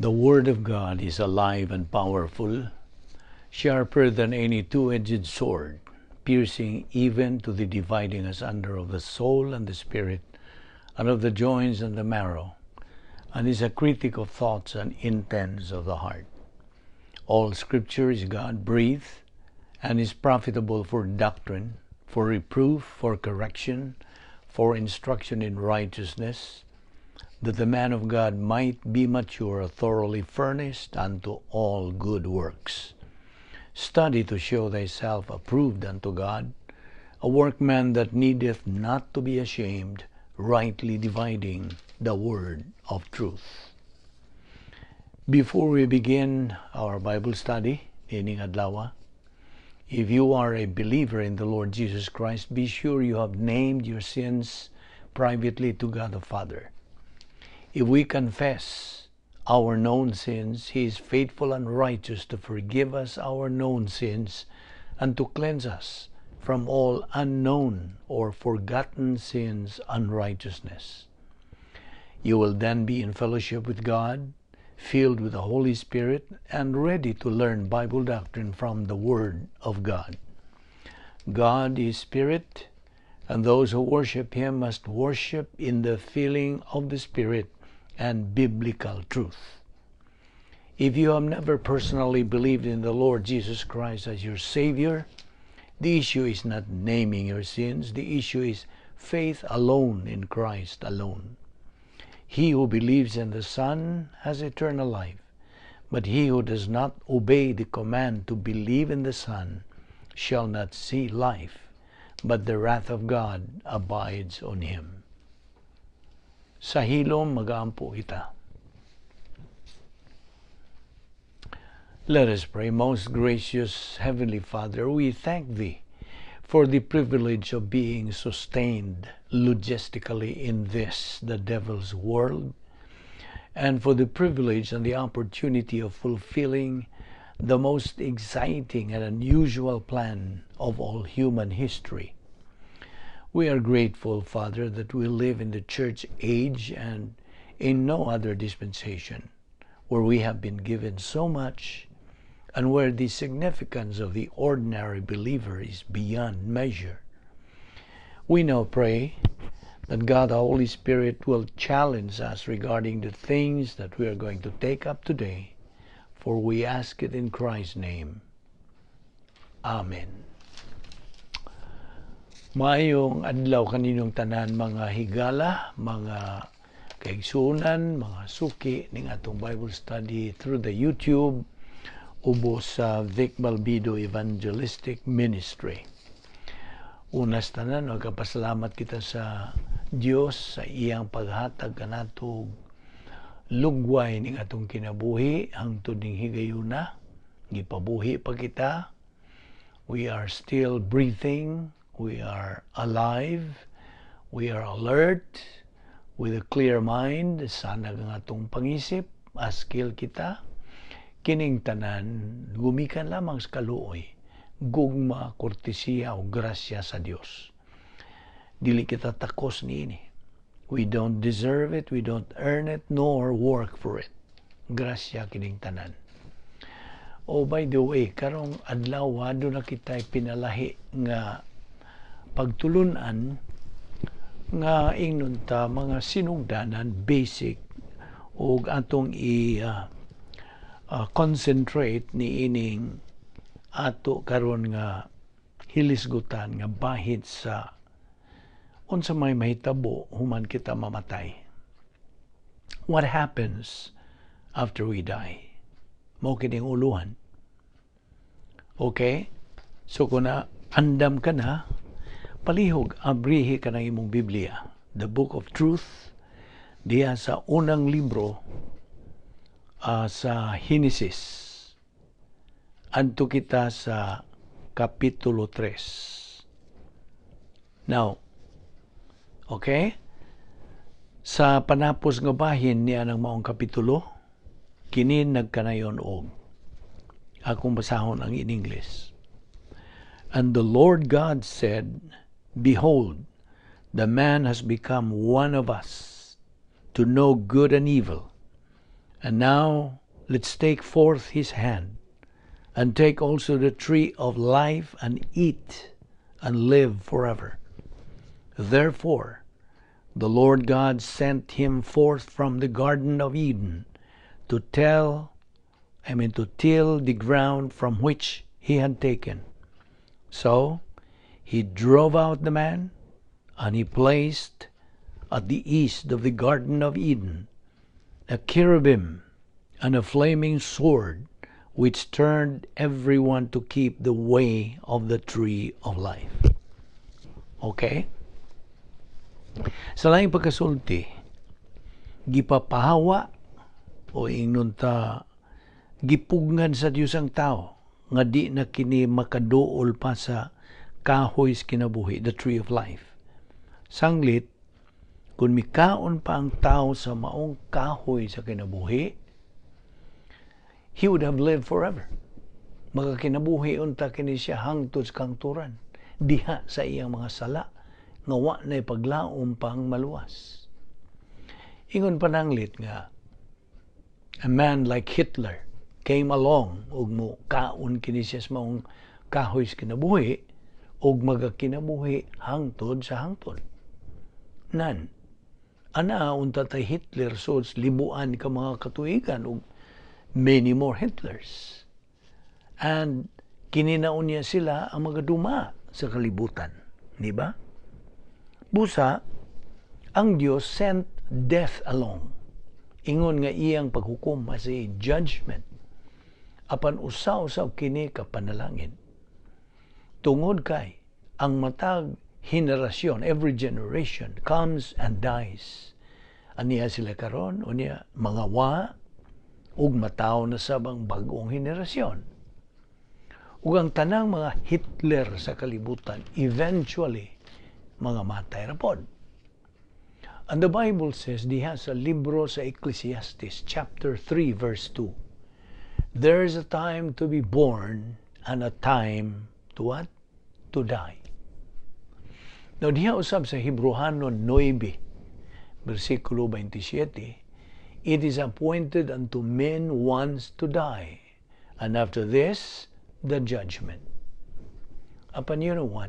The Word of God is alive and powerful, sharper than any two-edged sword, piercing even to the dividing asunder of the soul and the spirit, and of the joints and the marrow, and is a critic of thoughts and intents of the heart. All Scripture is God-breathed, and is profitable for doctrine, for reproof, for correction, for instruction in righteousness, that the man of God might be mature, thoroughly furnished unto all good works. Study to show thyself approved unto God, a workman that needeth not to be ashamed, rightly dividing the word of truth. Before we begin our Bible study niining adlaw, if you are a believer in the Lord Jesus Christ, be sure you have named your sins privately to God the Father. If we confess our known sins, He is faithful and righteous to forgive us our known sins and to cleanse us from all unknown or forgotten sins, unrighteousness. You will then be in fellowship with God, filled with the Holy Spirit, and ready to learn Bible doctrine from the Word of God. God is Spirit, and those who worship Him must worship in the filling of the Spirit and biblical truth. If you have never personally believed in the Lord Jesus Christ as your Savior, the issue is not naming your sins. The issue is faith alone in Christ alone. He who believes in the Son has eternal life, but he who does not obey the command to believe in the Son shall not see life, but the wrath of God abides on him. Sa hilom magaampo kita. Let us pray. Most gracious Heavenly Father, we thank Thee for the privilege of being sustained logistically in this, the devil's world, and for the privilege and the opportunity of fulfilling the most exciting and unusual plan of all human history. We are grateful, Father, that we live in the church age and in no other dispensation, where we have been given so much and where the significance of the ordinary believer is beyond measure. We now pray that God the Holy Spirit will challenge us regarding the things that we are going to take up today, for we ask it in Christ's name. Amen. Maayong adlaw kaninyong tanan, mga higala, mga kaigsuonan, mga suki ning atong Bible study through the YouTube ubos sa Vic Balbido Evangelistic Ministry. Una sa tanan, magpasalamat kita sa Dios sa iyang paghatag kanato lugway ning atong kinabuhi hangtod ning higayuna. Gipabuhi pa kita. We are still breathing. We are alive, we are alert, with a clear mind, sanag ang atong pangisip, askil kita, kining tanan, gumikan lamang sa kaluoy, gugma, kortesiya o grasya sa Dios. Dili kita takos niini. We don't deserve it, we don't earn it, nor work for it. Grasya kining tanan. Oh, by the way, karong adlaw, duna kita'y pinalahi nga pagtulunan nga ingnon ta mga sinugdanan, basic, ug atong i concentrate ni ining ato karon nga hilisgutan nga bahid sa unsa may mahitabo human kita mamatay. What happens after we die? Mao kining uluhan. Okay? So kung na andam ka na, palihog abrihi ka ng imong Biblia, the Book of Truth, diha sa unang libro sa Henesis. Adto kita sa Kapitulo 3. Now, okay? Sa panapos nga bahin niya ng maong kapitulo, kini nagkanayon og akong basahon ang in English. And the Lord God said, "Behold, the man has become one of us, to know good and evil. And now let's take forth his hand, and take also the tree of life and eat and live forever. Therefore, the Lord God sent him forth from the Garden of Eden to tell, I mean, to till the ground from which he had taken. So he drove out the man, and he placed at the east of the Garden of Eden a cherubim and a flaming sword, which turned everyone to keep the way of the tree of life. Okay? Sa laing pagkasulti, gipapahawa o ingnon ta gipugngan sa Dios ang tao nga di na kini makaduol pa sa kahoy sa kinabuhi, the tree of life. Sanglit, kung mikaon pa ang tao sa maong kahoy sa kinabuhi, he would have lived forever. Magakinabuhi unta kini siya hangtod sa kahangturan diha sa iyang mga sala nga wa na paglaom pang maluwas. Ingon pananglit nga a man like Hitler came along ug mo kaon kini siya sa maong kahoy sa kinabuhi ug magakinabuhi hangtod sa hangtod. Nan, ana unta tay Hitler sud libuan ka mga katuigan ug many more Hitlers. And kininaon niya sila ang mga duma sa kalibutan. Di ba? Busa, ang Dios sent death along. Ingon nga iyang paghukom as a judgment. Apan usa-usa kini kapanalangin. Tungod kay ang matag henerasyon, every generation comes and dies. Aniya sila karon, unya mga wa ug mataw na sab ang bag-ong henerasyon. Ug ang tanang mga Hitler sa kalibutan eventually mga matay ra pod. And the Bible says diha sa libro sa Ecclesiastes chapter 3 verse 2, there is a time to be born and a time to what? To die. Now diha usab sa Hebreohanon 9 versikulo 27, it is appointed unto men once to die, and after this, the judgment. Apan you know what?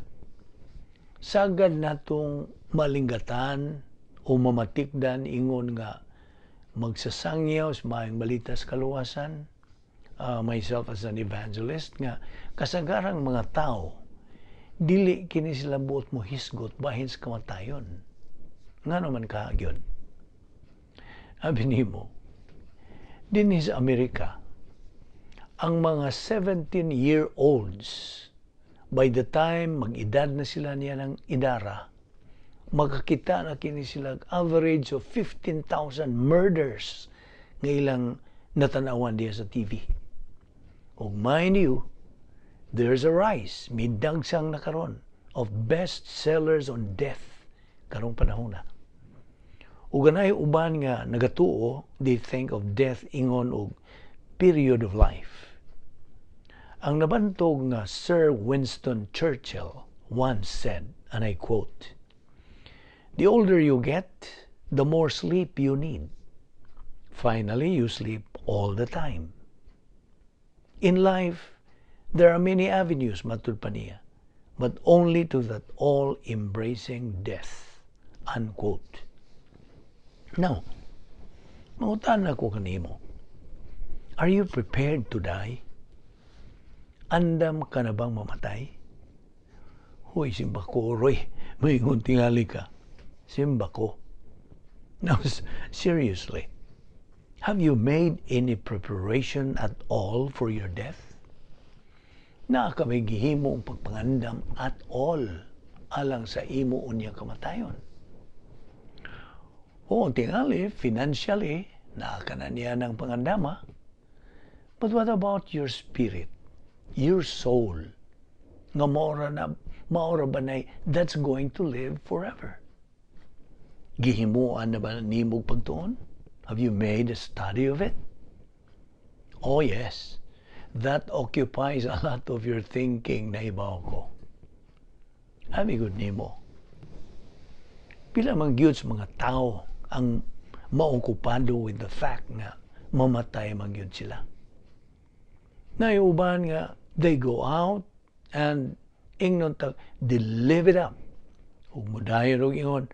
Sagad natong malinggatan o mamatikdan ingon nga magsasangyaw sa maayong balita sa kaluwasan, myself as an evangelist, nga kasagarang mga tao dili kini sila buot mo hisgot bahin sa kamatayon. Ngano man kaha gyud? Abi nimo, dinhi sa Amerika, ang mga 17-year-olds, by the time mag-edad na sila niya ng idara, makakita na kini sila average of 15,000 murders nga ilang natanawan diya sa TV. Ug mind you, there's a rise, midagsang na karon of best sellers on death karong panahon na. Ug anay uban nga nagatuo, they think of death ingon og period of life. Ang nabantog nga Sir Winston Churchill once said, and I quote, "The older you get, the more sleep you need. Finally, you sleep all the time. In life, there are many avenues," matud pa niya, "but only to that all-embracing death." Unquote. Now, mangutana ko kanimo, are you prepared to die? Andam ka na bang mamatay? Hoy, simbako, Roy. Maingon tingali ka. Simbako. Now, seriously, have you made any preparation at all for your death? Naa ka bay gihimo ang pagpangandam at all alang sa imo unyang kamatayon? Oo, tingali, financially, naa ka na niya ng pangandama. But what about your spirit, your soul, nga maora na, maora ba na that's going to live forever? Gihimuan na ba nimo pagtuon? Have you made a study of it? Oh yes, that occupies a lot of your thinking, nahibaw ko. Abi gud nimo. Pila man gyud sa mga tao ang maokupado with the fact nga Mamatay man gyud sila. Naay uban nga they go out and ingnon tag they live it up. Ug mudayon og ingon,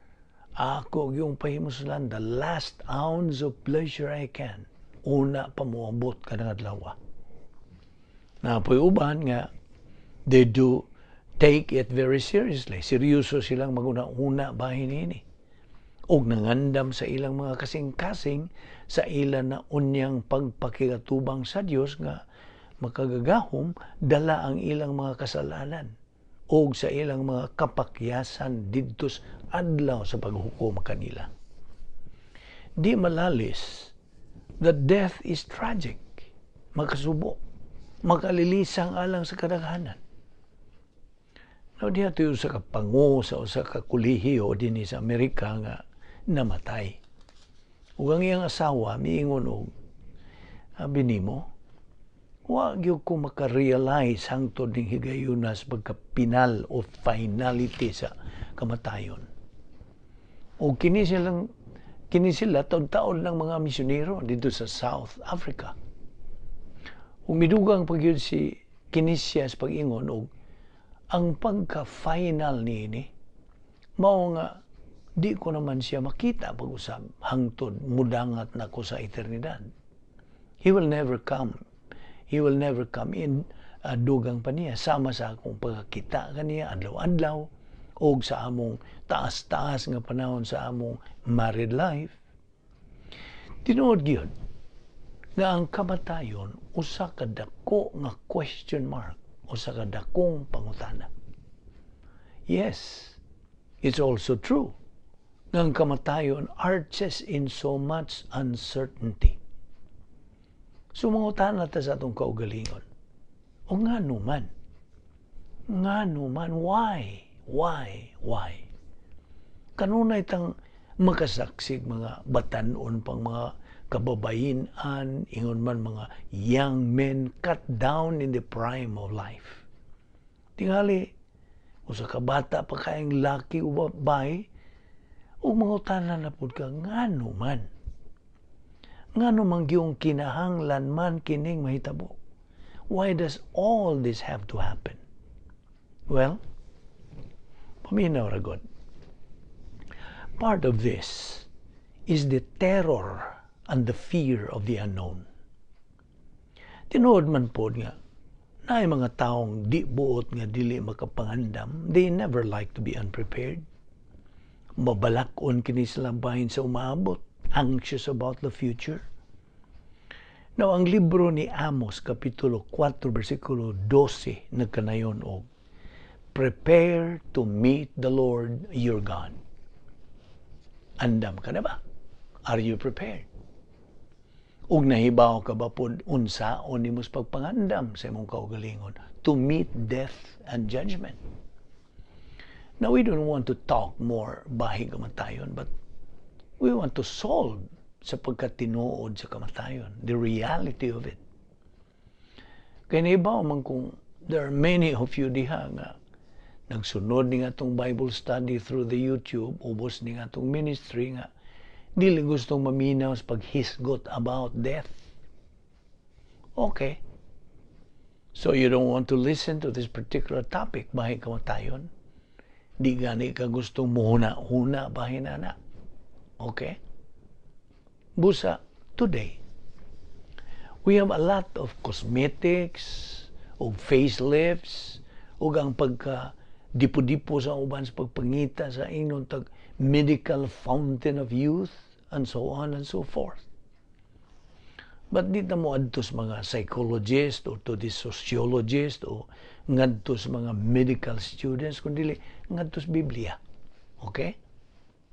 "Ako yung pahimuslan the last ounce of pleasure I can." Una pa moabot kanang adlaw. Naa poy uban nga they do take it very seriously. Seryoso silang maguna-una bahin ini. Og nangandam sa ilang mga kasing-kasing sa ilan na unyang pagpakikatubang sa Dios nga makagagahom, dala ang ilang mga kasalanan og sa ilang mga kapakyasan didto sa adlaw sa paghukom kanila. Di malalis that death is tragic, makasubo, makalilisang alang sa kadaghanan. Now, diha tuyo sa kapango sa usa ka kolehiyo dinhi sa Amerika nga namatay. Ug ang iyang asawa miingon og, "Abi nimo, wa gyud ko maka-realize hangtod ning higayuna sa pagka-pinal o finality sa kamatayon." O kini sila taon-taon ng mga misyonero dito sa South Africa. Ug midugang pa gyud si kini siya sa pag-ingon og ang pagka-final niini mao nga di ko naman siya makita pag-usab hangtod mudangat nako sa eternidad. He will never come. He will never come in, dugang pa niya, sama sa akong pagkakita kaniya adlaw-adlaw og sa among taas-taas nga panahon sa among married life. Tinuod gyud nga ang kamatayon usa ka dako nga question mark, usa ka dakong pangutana. Yes, it's also true nga ang kamatayon arches in so much uncertainty. So mangutana ta sa atong kaugalingon. O ngano man? Ngano man? Why? Why? Why? Kanunay tang makasaksig mga batanon pang mga kababayin-an, ingon man mga young men cut down in the prime of life. Tingali, usa ka bata pa kayong laki o babae, o mangutana na pud ka, ngano man? Ngano man gyung kinahanglan man kining mahitabo? Why does all this have to happen? Well, paminaw ra god. Part of this is the terror and the fear of the unknown. Tinuod man pod nga naay mga taong di buot nga dili makapangandam. They never like to be unprepared. Mabalak-on kini sila bahin sa umaabot, anxious about the future. Now, ang libro ni Amos, Kapitulo 4, versikulo 12, nagkanayon og, "Prepare to meet the Lord your God." Andam ka na ba? Are you prepared? Ug nahibaw ka ba pod unsaon nimo sa pagpangandam sa imong kaugalingon to meet death and judgment? Now, we don't want to talk more bahin kamatayon, but we want to solve sa pagkatinuod sa kamatayon, the reality of it. Kay nahibaw man kung there are many of you diha nga nagsunod ni atong Bible study through the YouTube, ubos ni atong ministry nga dili gustong maminaw sa paghisgot about death. Okay. So you don't want to listen to this particular topic, bahin kamatayon. Di gani ka gustong muhuna-huna bahin ana. Okay? Busa, today, we have a lot of cosmetics, o facelifts, o ang pagka dipo-dipo sa uban sa pagpangita sa ingnon tag medical fountain of youth, and so on and so forth. But di ta mo adto sa mga psychologist or to the sociologist o ngadto sa mga medical students, kundi ngadto sa Biblia. Okay?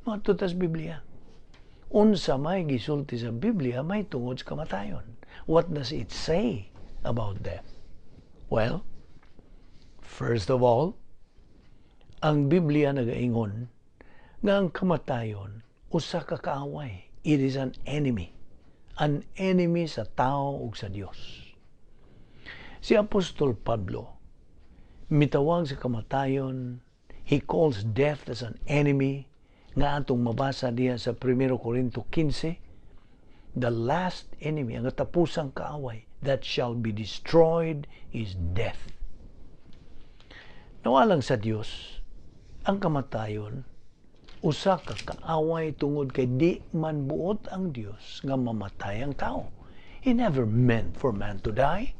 Ngadto ta sa Biblia. Unsa may gisulti sa Biblia may tungod sa kamatayon? What does it say about death? Well, first of all, ang Biblia nagaingon nga ang kamatayon usa ka kaaway. It is an enemy. An enemy sa tao ug sa Dios. Si Apostol Pablo mitawag sa kamatayon, he calls death as an enemy nga atong mabasa diha sa 1 Corinto 15. The last enemy, ang katapusang kaaway, that shall be destroyed is death. Now, alang sa Dios, ang kamatayon, usa ka kaaway tungod kay di man buot ang Dios nga mamatay ang tao. He never meant for man to die.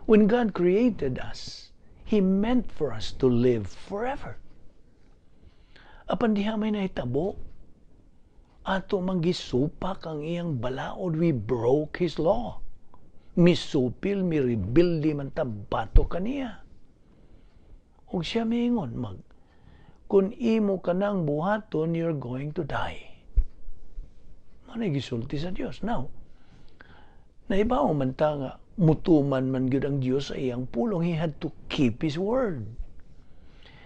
When God created us, He meant for us to live forever. Apan diha may nahitabo, ato mang gisupak ang iyang balaod, we broke His law. Misupil, mirebilde man ta batok kaniya. Ug siya miingon, kung imo kanang buhaton, you're going to die. Mao na gisulti sa Dios. Now, naibaw man ta nga mutuman man gyud ang Dios sa iyang pulong. He had to keep His word.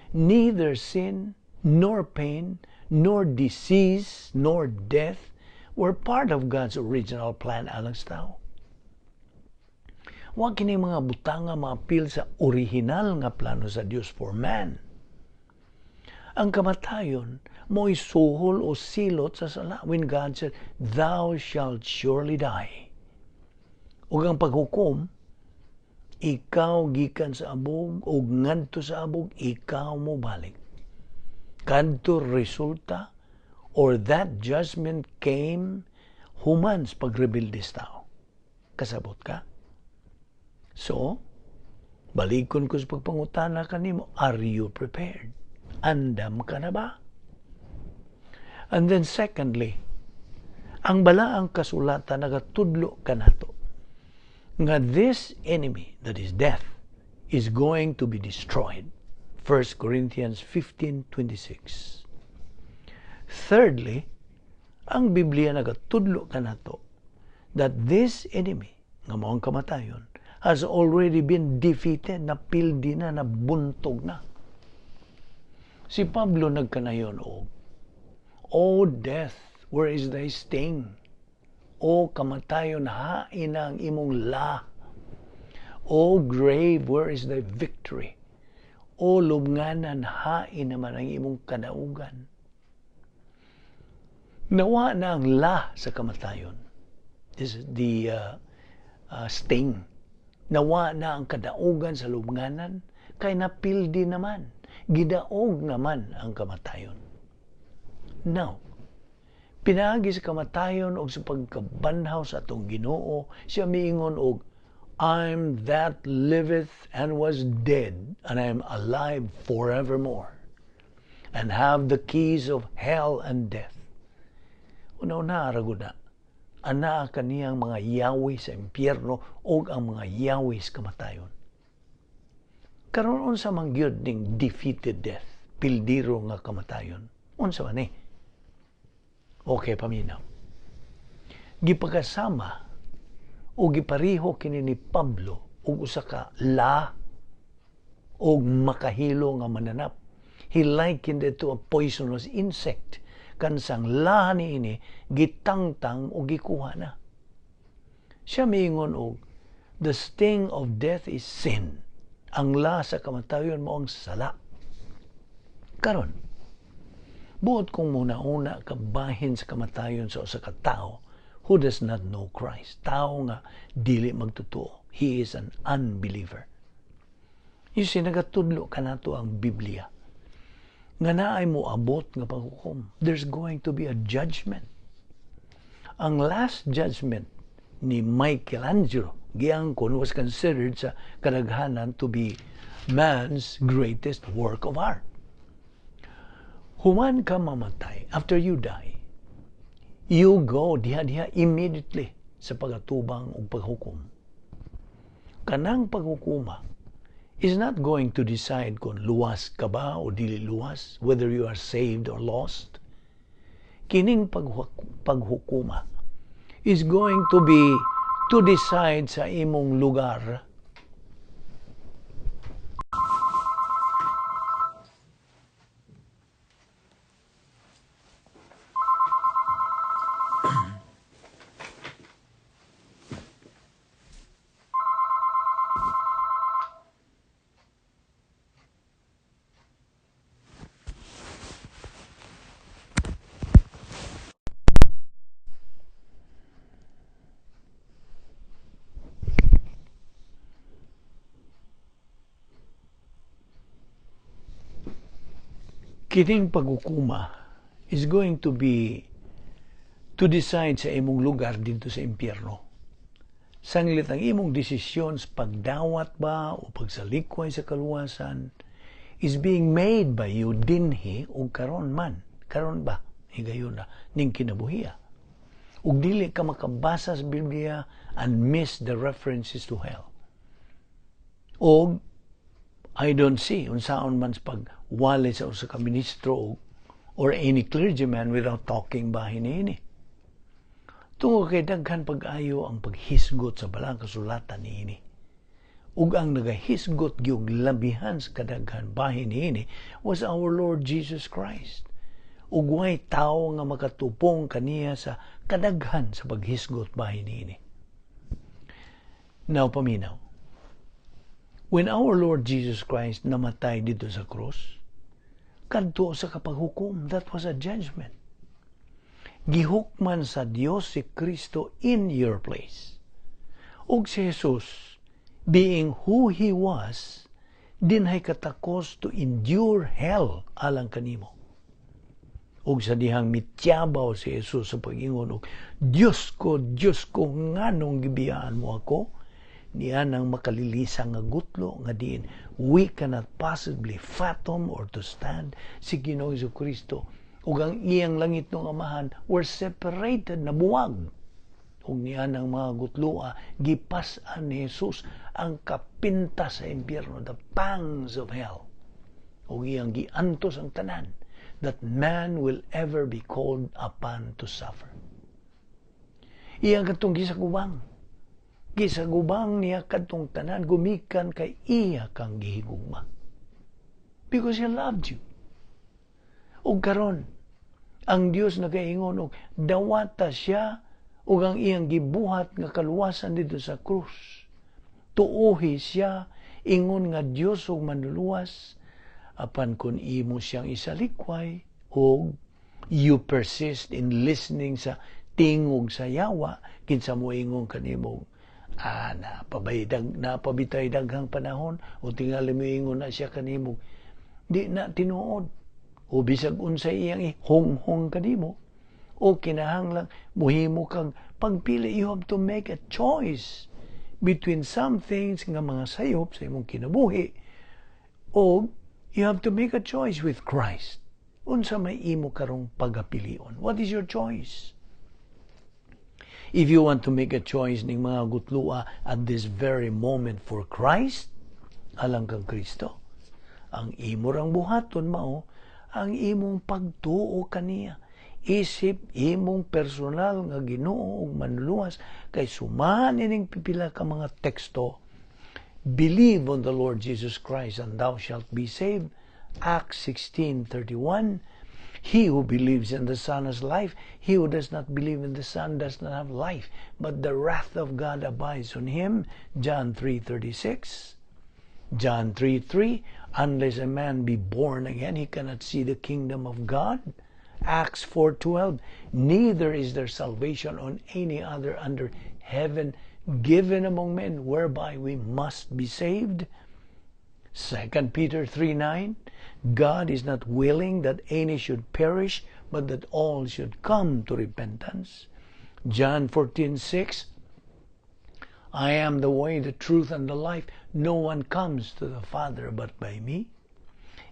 Neither sin, nor pain, nor disease, nor death were part of God's original plan alang sa tao. Wa kini mga butanga maapil sa original nga plano sa Dios for man. Ang kamatayon mo'y suhol o silot sa sala when God said, "Thou shalt surely die." Ug ang paghukom, ikaw gikan sa abog ug ngadto sa abog, ikaw mo balik. Kadto resulta or that judgment came human sa pagrebelde sa tao. Kasabot ka? So, balikon ko sa pagpangutana kanimo, are you prepared? Andam ka na ba? And then secondly, ang balaang kasulatan nagatudlo kanato nga this enemy, that is death, is going to be destroyed. 1 Corinthians 15:26. Thirdly, ang Biblia nagatudlo kanato that this enemy, nga mao ang kamatayon, has already been defeated, napildi na, nabuntog na. Si Pablo nagkanayon og, "O death, where is thy sting? O kamatayon, hain na ang imong la? O grave, where is thy victory? O lubnganan, hain naman ang imong kadaugan?" Nawa na ang la sa kamatayon. This is the sting. Nawa na ang kadaugan sa lubnganan, kay napildi naman. Gidaog naman ang kamatayon. Now, pinaagi sa kamatayon og sa pagkabanhaw sa atong Ginoo, siya miingon og, "I'm that liveth and was dead, and I am alive forevermore, and have the keys of hell and death." Una-una, ra na, anaa kaniyang mga yawi sa impyerno og ang mga yawi sa kamatayon. Karon, unsa man gyud ning defeated death, pildiro nga kamatayon? Unsa man ni? Okay, paminaw. Gipakasama o gipariho kini ni Pablo og usa ka la og makahilo nga mananap. He likened it to a poisonous insect. Kansang la niini gitangtang o gikuha na. Siya miingon og the sting of death is sin. Ang la sa kamatayon mao ang sala. Karon, buot kong muna-una kabahin sa kamatayon sa usa ka tawo who does not know Christ. Tao nga dili magtotoo. He is an unbeliever. You see, nagatudlo kanato ang Biblia nga naay mo abot nga paghukom. There's going to be a judgment. Ang last judgment ni Michelangelo giangkon was considered sa kadaghanan to be man's greatest work of art. Human ka mamatay, after you die, you go diha-diha immediately sa pagatubang ug paghukom. Kanang paghukuma is not going to decide kung luwas ka ba o dili luwas, whether you are saved or lost. Kining paghukuma is going to be to decide sa imong lugar. Kining paghukuma is going to be to decide sa imong lugar didto sa impyerno. Sanglit ang imong desisyon sa pagdawat ba o pagsalikway sa kaluwasan is being made by you dinhi o karon man. Karon ba? Higayon na ning kinabuhiya. Ug dili ka makabasa sa Biblia and miss the references to hell. Og I don't see unsaon man sa pagwali sa usa ka ministro or any clergyman without talking bahin niini. Tungod kay daghan pag-ayo ang paghisgot sa Balaang Kasulatan niini. Ug ang nagahisgot gyud labihan sa kadaghan bahin niini was our Lord Jesus Christ. Ug way tawo nga makatupong kaniya sa kadaghan sa paghisgot bahin niini. Now paminaw. When our Lord Jesus Christ namatay didto sa krus, kadto sa kapaghukom, that was a judgment. Gihukman sa Dios si Kristo in your place. Ug si Jesus, being who He was, dinhay katakos to endure hell alang kanimo. Ug sa dihang mityabaw si Jesus sa pag-ingon og, "Diyos ko, Diyos ko, nganong gibiyaan mo ako?" Niya nang makalilisa nga gutlo nga diin we cannot possibly fathom or to stand. Si Ginoong Kristo ug ang iyang langitnong Amahan were separated, nabuwag. Ug niya ng mga gutloa, gipas-an ni Jesus ang kapinta sa impyerno, the pangs of hell. Ug iyang giantos ang tanan that man will ever be called upon to suffer. Iyang katong gisagubang. Gisagubang niya kadtong tanan gumikan kay iya kang gihigugma. Because He loved you. Ug karon, ang Dios nagaingon og dawata siya ug ang iyang gibuhat nga kaluwasan didto sa krus. Tuohi siya ingon nga Dios ug Manluluwas. Apan kung imo siyang isalikway og you persist in listening sa tingog sa yawa, kinsa mo ingon kanimo, "Ah, napabitay daghang panahon," o tingali mo ingon na siya kanimo, di na tinuod, o bisag unsay iyang ihonghong kanimo, o kinahanglan muhimo kang pagpili. You have to make a choice between some things nga mga sayop sa imong kinabuhi o you have to make a choice with Christ. Unsa may imo karong pagapilion? What is your choice? If you want to make a choice ning mga gutlua at this very moment for Christ, alang kang Kristo, ang imo rang buhaton mao ang imong pagtuo kaniya isip imong personal nga Ginoo ug Manluluwas, kay sumahan ining pipila ka mga teksto. Believe on the Lord Jesus Christ and thou shalt be saved, Acts 16:31. He who believes in the Son has life. He who does not believe in the Son does not have life, but the wrath of God abides on him. John 3:36. John 3:3. Unless a man be born again, he cannot see the kingdom of God. Acts 4:12. Neither is there salvation on any other under heaven given among men whereby we must be saved. 2 Peter 3:9. God is not willing that any should perish, but that all should come to repentance. John 14:6. I am the way, the truth, and the life. No one comes to the Father but by me.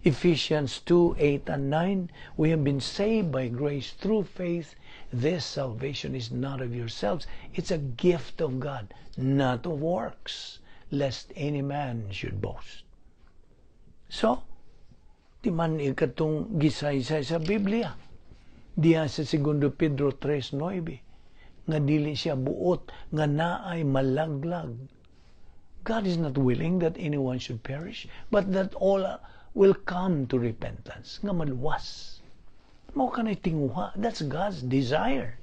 Ephesians 2:8 and 9. We have been saved by grace through faith. This salvation is not of yourselves, it's a gift of God, not of works, lest any man should boast. So, di man ikatong gisaysay sa Biblia. Diya sa 2 Pedro 3:9, nga dili siya buot nga naay malaglag. God is not willing that anyone should perish, but that all will come to repentance, nga maluwas. Mao kanay tinguha. That's God's desire.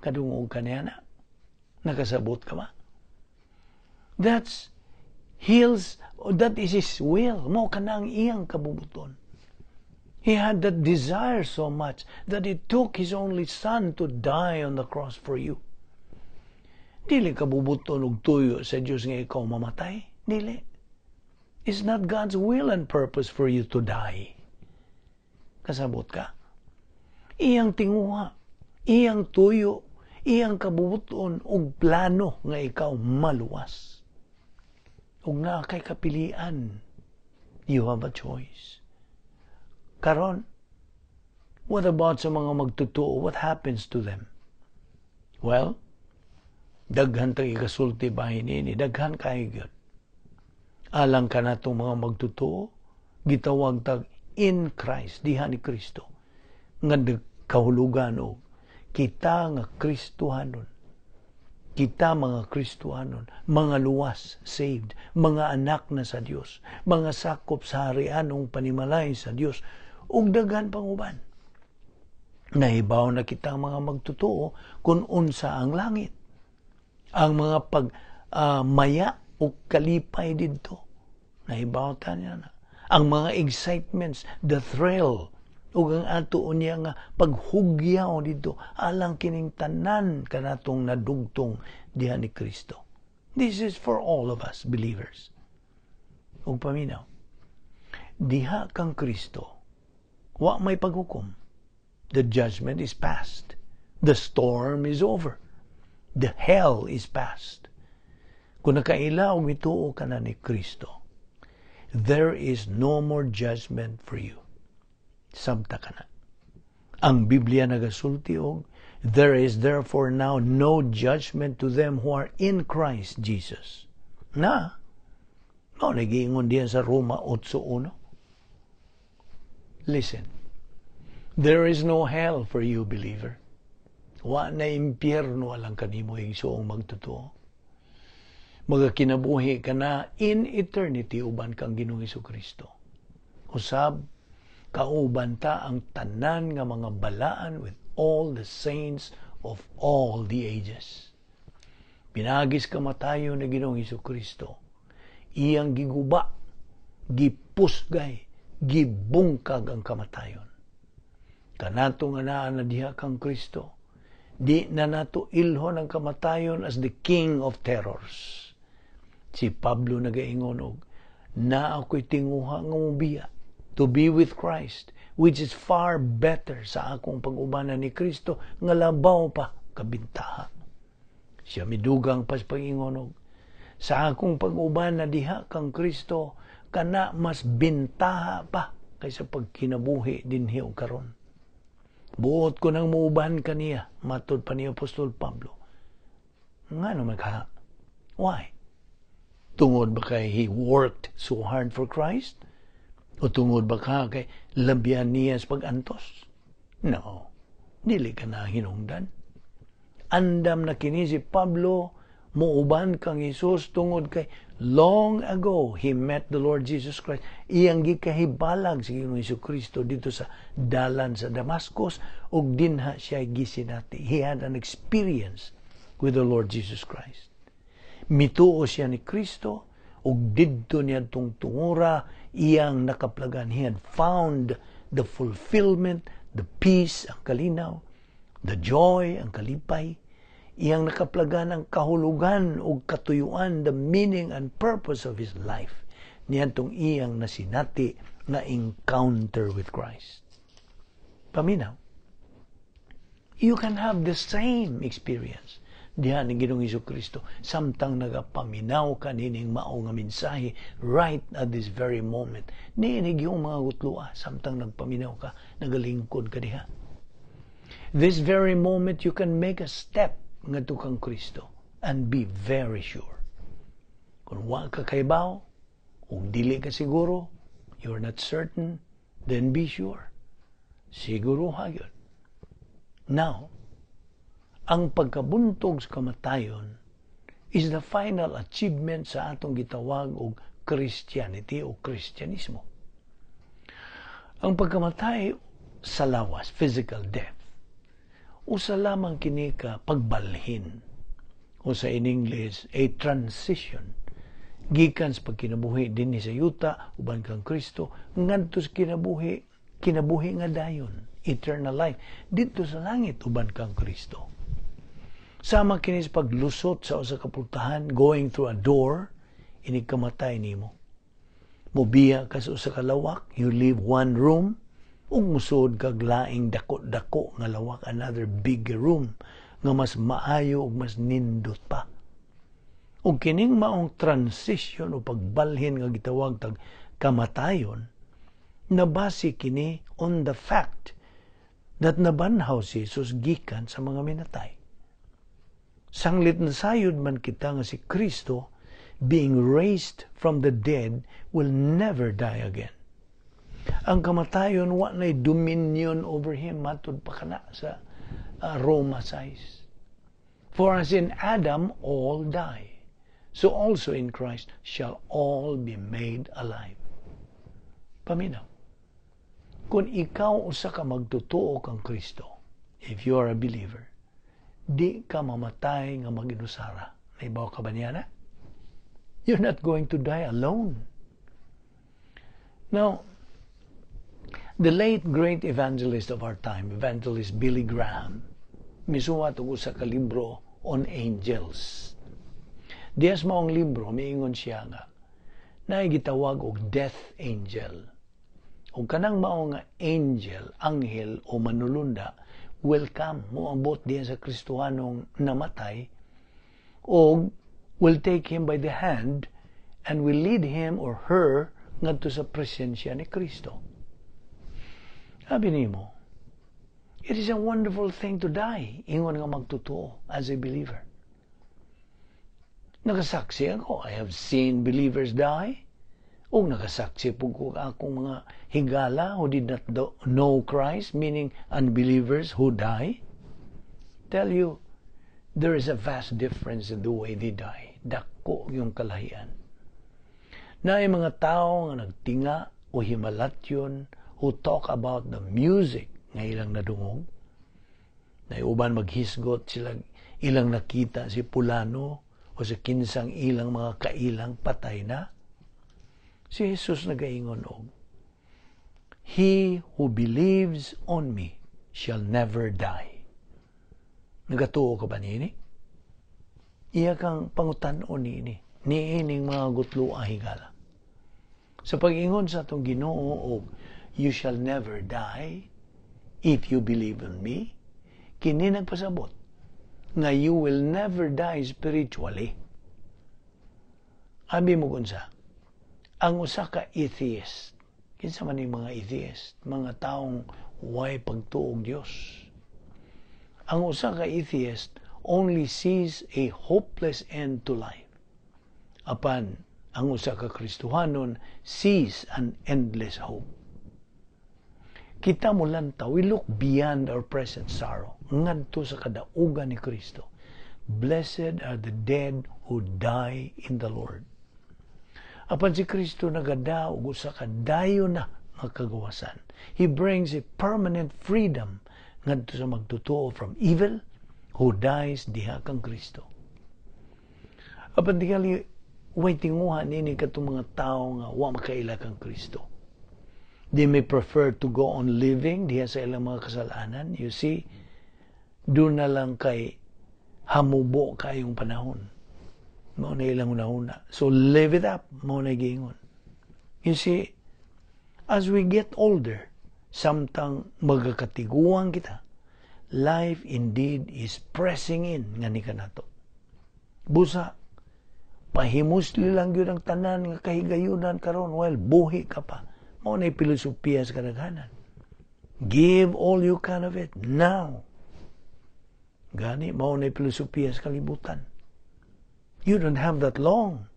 Kadungog ka niya na. Nakasabot ka ba? That is His will. Mao kanang iyang kabubuton. He had that desire so much that He took His only Son to die on the cross for you. Dili kabubuton og tuyo sa Dios nga ikaw mamatay. Dili. It's not God's will and purpose for you to die. Kasabot ka? Iyang tinguha, iyang tuyo, iyang kabubuton ug plano nga ikaw maluwas. Ug naa kay kapilian. You have a choice. Karon, what about sa mga magtotoo? What happens to them? Well, daghan tag ikasulti bahin ini, daghan kaayo gyud. Alang kanatong mga magtotoo, gitawag tag in Christ, diha ni Kristo. Nga nagkahulugan og kita nga Kristohanon. Kita mga Kristohanon, mga luwas, saved, mga anak na sa Dios, mga sakop sa harianong panimalay sa Dios, ug daghan pang uban. Nahibaw na kita mga magtotoo kung unsa ang langit. Ang mga pag maya o kalipay didto. Nahibaw ta niya na. Ang mga excitements, the thrill, ug ang ato unya nga paghugyaw didto alang kining tanan kanatong nadugtong diha ni Kristo. This is for all of us believers. Ug paminaw. Diha kang Kristo, wa may paghukom. The judgment is past. The storm is over. The hell is past. Kung nakaila og mituo ka na ni Kristo, there is no more judgment for you. Samta ka na. Ang Biblia nagasulti og, "There is therefore now no judgment to them who are in Christ Jesus." Na, mao nagiingon diyan sa Roma 8.1. Listen, there is no hell for you, believer. Wa na impyerno alang kanimo, igsoong magtotoo. Magakinabuhi ka na in eternity uban kang Ginoong Kristo. Usab, kauban ta ang tanan nga mga balaan, with all the saints of all the ages. Pinaagi sa kamatayon ni Ginoong Kristo, iyang giguba, gipusgay, gibungkag ang kamatayon. Kanato nga naa na diha kang Kristo, di na nato ilhon ang kamatayon as the king of terrors. Si Pablo nagaingon og naa ako'y tinguha nga mobiya, to be with Christ, which is far better, sa akong pag-ubanan ni Kristo nga labaw pa kabintaha. Siya midugang pas pag-ingon og sa akong pag-uban na diha kang Kristo, kana mas bintaha pa kaysa pagkinabuhi dinhi og karon. Buot ko nang muuban kaniya, matod pa ni Apostol Pablo. Ngano man ka? Why? Tungod ba kay he worked so hard for Christ? O tungod ba ka kay labian niya sa pag-antos? No. Dili ka na hinungdan. Andam na kini si Pablo muuban kang Hesus tungod kay long ago he met the Lord Jesus Christ. Iyang gikahibalag si Ginoong Hesus Kristo didto sa dalan sa Damascus ug dinha siya gisinati. He had an experience with the Lord Jesus Christ. Mituo siya ni Kristo ug didto niya tong tungura iyang nakaplagan. He had found the fulfillment, the peace, ang kalinaw, the joy, ang kalipay, iyang nakaplagan ang kahulugan ug katuyuan, the meaning and purpose of his life, niadtong iyang nasinati nga encounter with Christ. Paminaw. You can have the same experience diha ni Ginoong Hesus Kristo samtang nagapaminaw ka nining mao nga mensahe right at this very moment. Niinig yung mga gutloa samtang nagpaminaw ka, nagalingkod ka diha. This very moment you can make a step ngadto kang Kristo and be very sure. Kung wa ka kaibaw, ug dili ka siguro, you're not certain, then be sure. Siguro gyud. Now, ang pagkabuntog sa kamatayon is the final achievement sa atong gitawag og Christianity o Kristyanismo. Ang pagkamatay sa lawas, physical death, usa lamang kini ka pagbalhin o sa in English, a transition gikan sa pagkinabuhi dinhi sa yuta uban kang Kristo ngadto sa kinabuhi kinabuhi nga dayon, eternal life, didto sa langit uban kang Kristo. Sama kini sa paglusot sa usa ka pultahan, going through a door, inig kamatay nimo. Mobiya ka sa usa ka lawak, you leave one room Ug musod kag laing dako-dako nga lawak, another big room nga mas maayo ug mas nindot pa. Ug kining maong transition o pagbalhin nga gitawag tag kamatayon, nabase kini on the fact that nabanhaw si Jesus gikan sa mga minatay. Sanglit nasayod man kita nga si Kristo, being raised from the dead, will never die again. Ang kamatayon wa nay dominion over him, matud pa kana sa Roma 6. "For as in Adam all die, so also in Christ shall all be made alive." Paminaw. Kung ikaw usa ka magtotoo kang Kristo, if you are a believer, di ka mamatay nga mag-inusara. Naibaw ka ba niya na? You're not going to die alone. Now, the late great evangelist of our time, Evangelist Billy Graham, misuwat og usa ka libro on angels. Diya sa maong libro, miingon siya nga naay gitawag og death angel. Ug kanang mao nga angel, anghel o manulunda will come, moabot diya sa Kristohanong namatay og will take him by the hand and will lead him or her ngadto sa presensya ni Kristo. Sabi nimo, it is a wonderful thing to die, ingon nga magtotoo as a believer. Nakasaksi ako, I have seen believers die. O nakasaksi po ko akong mga higala who did not know Christ, meaning unbelievers who die. Tell you, there is a vast difference in the way they die. Dako yung kalahian. Naay mga tao nga nagtinga o himalatyon who talk about the music nga ilang nadungog. Naay uban maghisgot sila ilang nakita si pulano o sa kinsang ilang mga kailang patay na. Si Jesus nagaingon og, "He who believes on me shall never die." Nagatuo ka ba niini? Iya kang pangutan-on niini, niining mga gutlo higala. Sa pag-ingon sa atong Ginoo og "You shall never die if you believe in me," kini nagpasabot nga you will never die spiritually. Abi mo kunsa, ang usa ka atheist, kinsa man yung mga atheist, mga taong way pagtuog Dios. Ang usa ka atheist only sees a hopeless end to life. Apan ang usa ka Kristohanon sees an endless hope. Kita mo lantaw, we look beyond our present sorrow ngadto sa kadaugan ni Kristo. Blessed are the dead who die in the Lord. Apan si Kristo nagadaog usa ka dayon na nga kagawasan. He brings a permanent freedom ngadto sa magtotoo from evil who dies diha kang Kristo. Apan tingali way tinguha nini katong mga tawo nga wa makaila kang Kristo. They may prefer to go on living diha sa ilang mga kasalanan. You see, doon na lang kay hamubo kayong panahon. Mao na ilang una-una. So live it up, mao na giingon. You see, as we get older, samtang magakatiguang kita, life indeed is pressing in nga ni kanato. Busa, pahimusli lang yun ang tanan nga kahigayunan karon while buhi ka pa. Mao na filosofiya sa kadaghanan. Give all you can of it now. Gani, mao na filosofiya sa kalibutan. You don't have that long.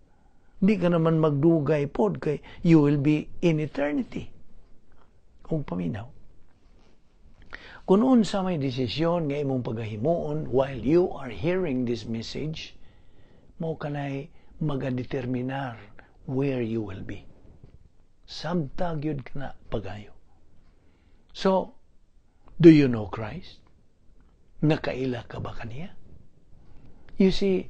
Di ka naman magdugay pod kay you will be in eternity. Kung paminaw. Kung unsa may desisyon nga imong pagahimuon while you are hearing this message, mo kanay magadeterminar where you will be. Samtag yun ka na pagayo. So, do you know Christ? Nakaila ka ba kaniya? You see,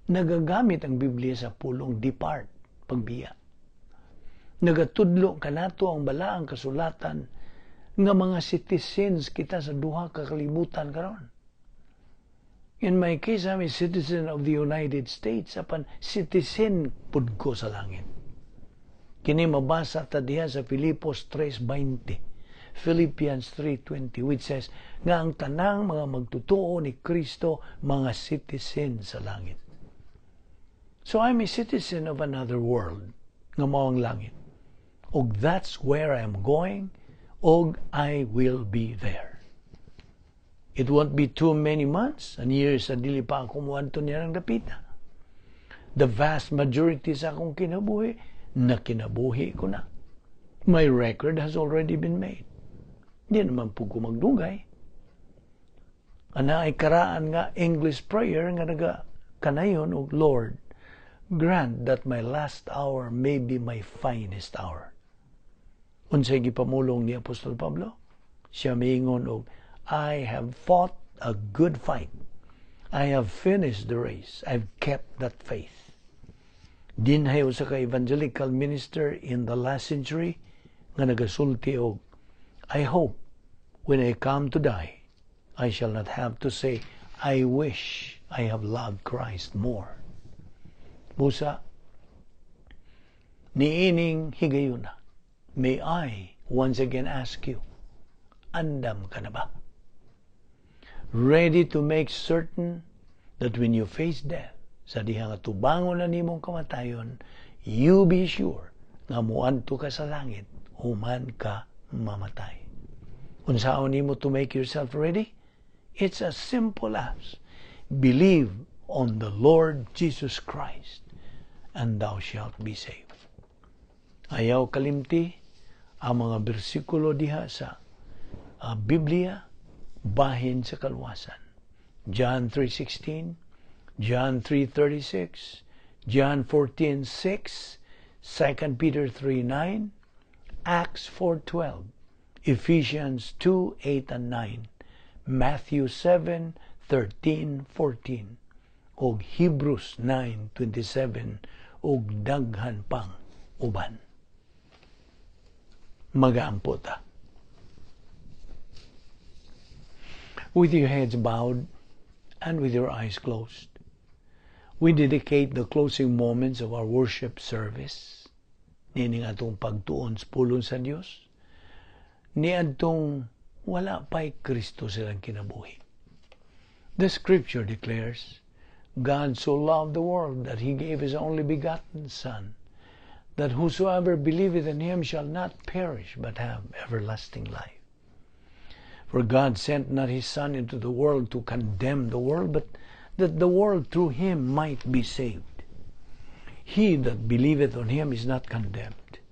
nagagamit ang Biblia sa pulong "depart," pagbiya. Nagatudlo kanato ang balaang kasulatan nga mga citizens kita sa duha ka kalibutan karon. In my case, I'm a citizen of the United States, apan citizen pud ko sa langit. Kini mabasa ta diha sa Filipos 3:20. Philippians 3:20, which says nga ang tanang mga magtutuo ni Kristo mga citizen sa langit. So I'm a citizen of another world nga mao ang langit. Og that's where I am going, og I will be there. It won't be too many months and years sa dili pa ako muadto niya ng dapita. The vast majority sa akong kinabuhi, na kinabuhi ko na. My record has already been made. Di naman po ko magdugay. Ana ay karaan nga English prayer nga naga kanayon og, "Lord, grant that my last hour may be my finest hour." Unsay gipamulong ni Apostol Pablo? Siya miingon og, "I have fought a good fight. I have finished the race. I've kept that faith." Dinhay usa ka evangelical minister in the last century nga nagasulti og, "I hope when I come to die, I shall not have to say, 'I wish I have loved Christ more.'" Busa, niining higayuna, may I once again ask you, andam ka na ba? Ready to make certain that when you face death, sa diha nga tubangon na nimong kamatayon, you be sure nga muadto ka sa langit human ka mamatay. Unsaon nimo to make yourself ready? It's as simple as believe on the Lord Jesus Christ and thou shalt be saved. Ayaw kalimti ang mga bersikulo diha sa Biblia bahin sa kaluwasan. John 3:16, John 3:36, John 14:6, 2 Peter 3:9, Acts 4:12, Ephesians 2:8 and 9, Matthew 7:13-14, ug Hebrews 9:27 ug daghan pang uban. Magaampo ta. With your heads bowed and with your eyes closed, we dedicate the closing moments of our worship service nining atong pagtuon sa pulong sa Dios niadtong wala pa'y Kristo silang kinabuhi. The scripture declares, "God so loved the world that he gave his only begotten Son, that whosoever believeth in him shall not perish but have everlasting life. For God sent not his Son into the world to condemn the world, but that the world through him might be saved. He that believeth on him is not condemned,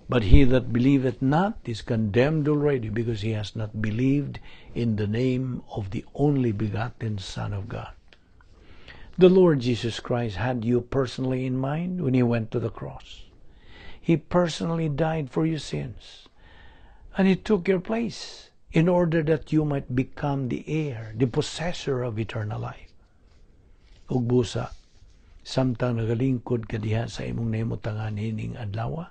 but he that believeth not is condemned already, because he has not believed in the name of the only begotten Son of God." The Lord Jesus Christ had you personally in mind when he went to the cross. He personally died for your sins, and he took your place in order that you might become the heir, the possessor of eternal life. Ug busa, samtang nagalingkod ka diha sa imong nahimutangan hining adlaw,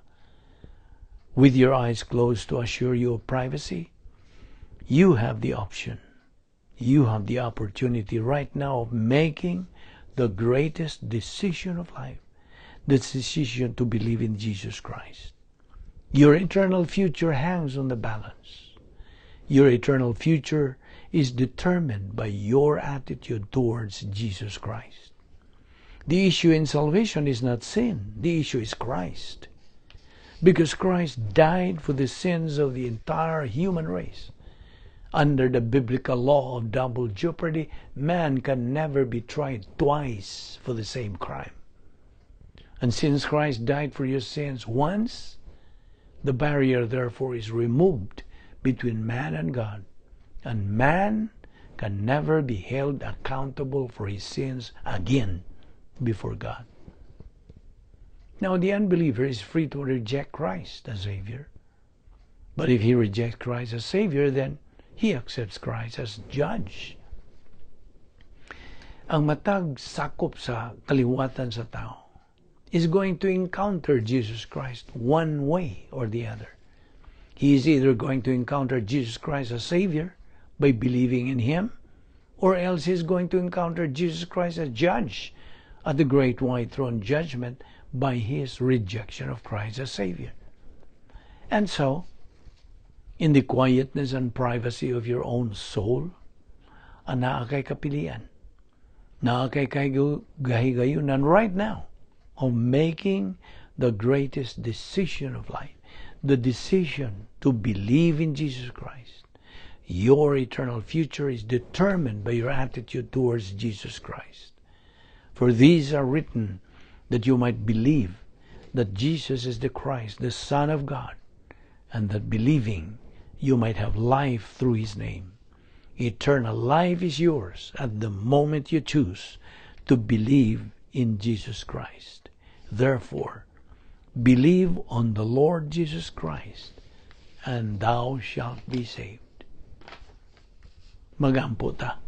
with your eyes closed to assure you of privacy, you have the option. You have the opportunity right now of making the greatest decision of life, the decision to believe in Jesus Christ. Your eternal future hangs on the balance. Your eternal future is determined by your attitude towards Jesus Christ. The issue in salvation is not sin, the issue is Christ. Because Christ died for the sins of the entire human race. Under the biblical law of double jeopardy, man can never be tried twice for the same crime. And since Christ died for your sins once, the barrier therefore is removed between man and God. And man can never be held accountable for his sins again before God. Now, the unbeliever is free to reject Christ as Savior. But if he rejects Christ as Savior, then he accepts Christ as Judge. Ang matag sakop sa kaliwatan sa tao is going to encounter Jesus Christ one way or the other. He is either going to encounter Jesus Christ as Savior by believing in Him, or else he's going to encounter Jesus Christ as Judge at the great white throne judgment by his rejection of Christ as Savior. And so, In the quietness and privacy of your own soul, anaa kay kapilian. Naa kay kahigayunan right now of making the greatest decision of life, the decision to believe in Jesus Christ. Your eternal future is determined by your attitude towards Jesus Christ. For these are written that you might believe that Jesus is the Christ, the Son of God, and that believing you might have life through his name. Eternal life is yours at the moment you choose to believe in Jesus Christ. Therefore, believe on the Lord Jesus Christ, and thou shalt be saved. Magampo ta.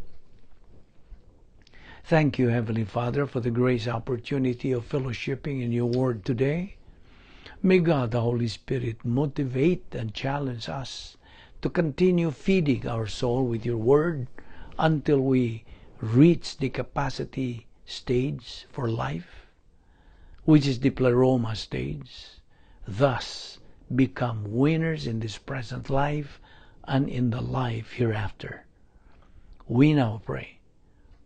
Thank you, Heavenly Father, for the grace opportunity of fellowshipping in your word today. May God, the Holy Spirit, motivate and challenge us to continue feeding our soul with your word until we reach the capacity stage for life, which is the pleroma stage. Thus, become winners in this present life and in the life hereafter. We now pray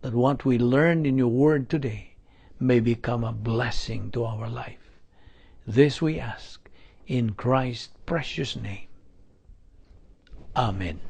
that what we learned in your word today may become a blessing to our life. This we ask in Christ's precious name. Amen.